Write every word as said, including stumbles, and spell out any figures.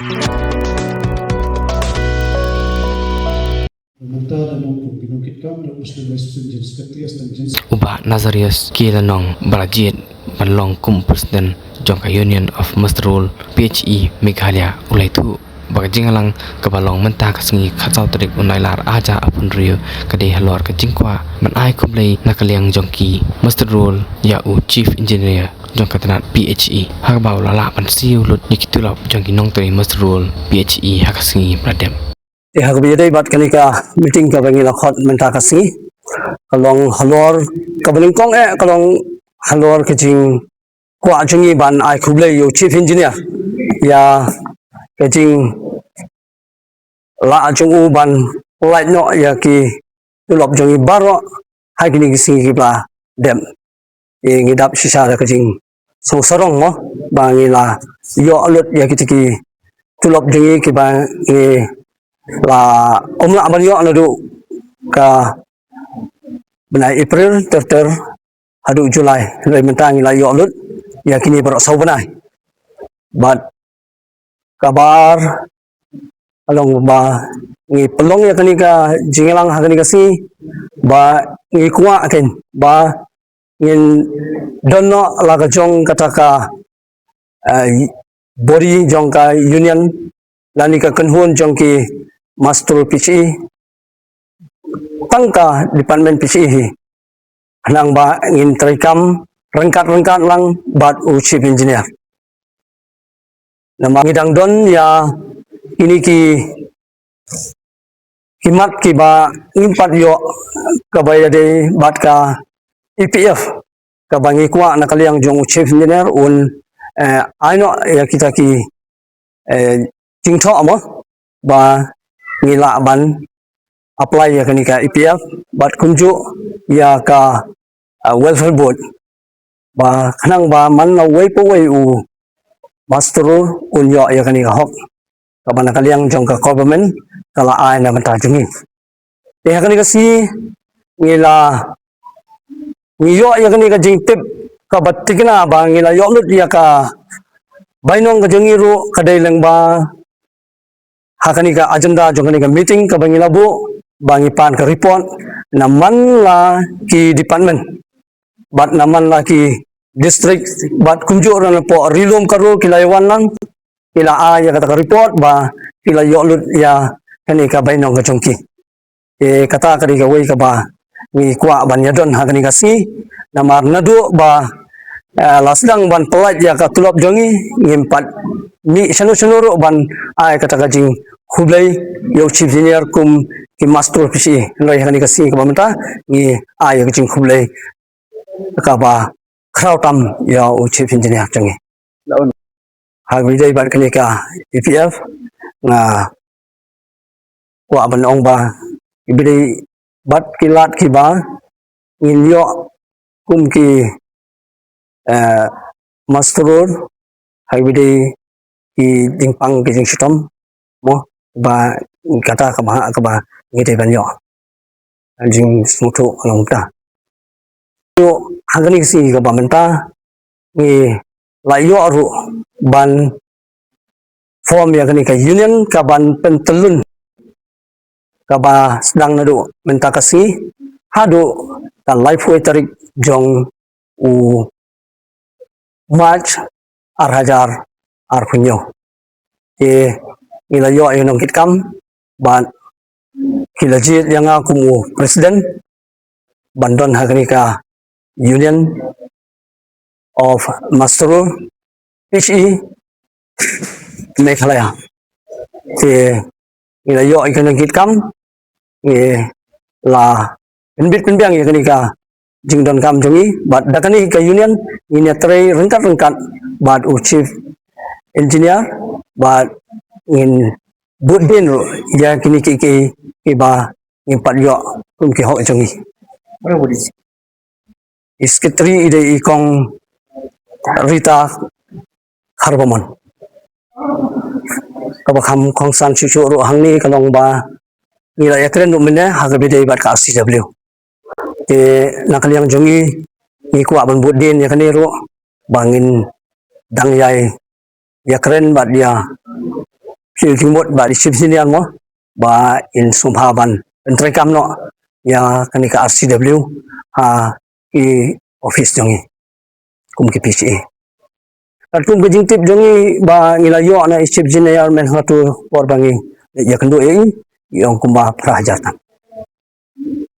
U Bah Nazarius K. Lanong ba la jied ban long kum u President jong ka Union of Muster Roll P H E Meghalaya u la ïathuh ba ka jingïalang kaba long mynta ka sngi khatsaw tarik u Nailar arhajar arphew hynriew ka dei halor ka jingkwah ban ai khublei na ka liang jong ki Muster Roll ïa u Chief Engineer jong ka tnat P H E ha kaba u la lah ban siew lut ïa ki tulop jong ki nongtrei Muster Roll P H E ha ka sngi ba la dep. Te ha kaba ïadei bad kane ka meeting kaba ngi la khot mynta ka sngi, ka long halor, kaba nyngkong eh ka long halor ka jingkwah jong ngi ban ai khublei ïa u Chief Engineer ïa ka jinglah jong u ban pynlait noh ïa ki tulop jong ngi baroh ha kine ki sngi kiba la dep. Te ngi dap shisha da ka jingsngewsarong mo ba ngi la ïoh lut ïa kita ki tulop jong ngi kiba ngi la ym lah ban ïoh naduh ka bnai April ter ter haduh July. Hynrei mynta ngi la ïoh lut ïa kine baroh saw bnai. Bad kaba ar, ka long ba ngi pynlong ïa kane ka jingïalang ha kane ka sngi ba ngi kwah ken ba ngin don noh la ka jong kata ka, eh, body jong ka union lane ka kynhun jong ki Muster Roll P H E tang ka department P H E hi, khnang ba ngin treikam ryngkat ryngkat lang bad u Chief Engineer. Namar ngi dang don ïa kine ki ki mat kiba ngim pat ïoh kaba ïadei bad ka E P F kaba ngi kwah na ka liang jong u Chief Engineer un, eh, ai noh ïa kita ki, eh, jingthoh mo ba ngi lah ban apply ïa kane ka E P F bad kumjuh ïa ka, eh, welfare board ba khnang ba man la uwei pa uwei u Muster Roll un ïoh ïa kane ka hok kaba na ka liang jong ka government ka la ai na bynta jong ngi. Te ha kane ka sngi ngi la ngi ïoh ïa kane ka jingtip kaba thikna ba ngi la ïoh lut ïa ka bainong ka jong ngi ruh ka dei lyngba ha kane ka agenda jong kane ka meeting kaba ngi la buh ba ngi pan ka report na man la ki department bad na man la ki district bad kumjuh ruh na poh Ri Lum Garo ki la ïa wan lang, ki la ai ïa kata ka report ba ki la ïoh lut ïa kane ka bainong ka jong ki. Te kata ka dei kawei kaba ngi kwah ban ïa don ha kane ka sngi namar naduh ba, eh, la sdang ban pynlait ïa ka tulop jong ngi ngim pat mih shano shano ruh ban ai kata ka jingkhublei ïa u Chief Engineer kum ki Muster Roll P H E. Hynrei ha kane ka sngi kaba mynta ngi ai ïa ka jingkhublei kaba khraw tam ïa u Chief Engineer jong ngi. Ha kaba ïadei bad kane ka E P F nga kwah ban ong ba kaba ïadei bad ki lad kiba ngin ïoh kum ki, eh, Muster Roll ha kaba ïadei ki jingpang ki jingshitom mo ba kata kaba kaba ngi dei ban ïoh. Jingsngewthuh ka long mynta. Ruh ha kane ka sngi kaba mynta ngi la ïoh ruh ban form ïa kane ka union kaban pyntyllun kaba sdang naduh mynta ka sngi haduh ka laiphew tarik jong u March arhajar arphew hynñiew. Te ngi la ïoh ïa nongkitkam bad ki la jied ïa nga kum u president ban don ha kane ka Union of Muster Roll P H E Meghalaya. Te ngi la ïoh ïa kane ka jingkitkam, ngi la pynbit pynbiang ïa kane ka jingdonkam jong ngi bad da kane ka union ngin ïatrei ryngkat ryngkat bad u chief engineer bad ngin bud dien ruh ïa kine kiei kiei kiba ngim pat ïoh kum ki hok jong ngi. I secretary i dei i kong Rita Kharbamon. Kaba kham kongsan shuh shuh ruh hangne ka long ba ngi la ïakren ruh mynne ha kaba ïadei bad ka R C W. Te na ka liang jong ngi, ngi kwah ban bud dien ïa kane ruh ba ngin dang ïai ïakren bad ïa Chief Engineer mo, ba in sngewbha ban pyntreikam noh ïa kane ka R C W ha ki office jong ngi kum ki P H E. Katkum ka jingtip jong ngi ba ngi la ïoh na i Chief Engineer mynta ha tu por ba ngi ïakynduh ïa i, i ong kumba phra hajar tam.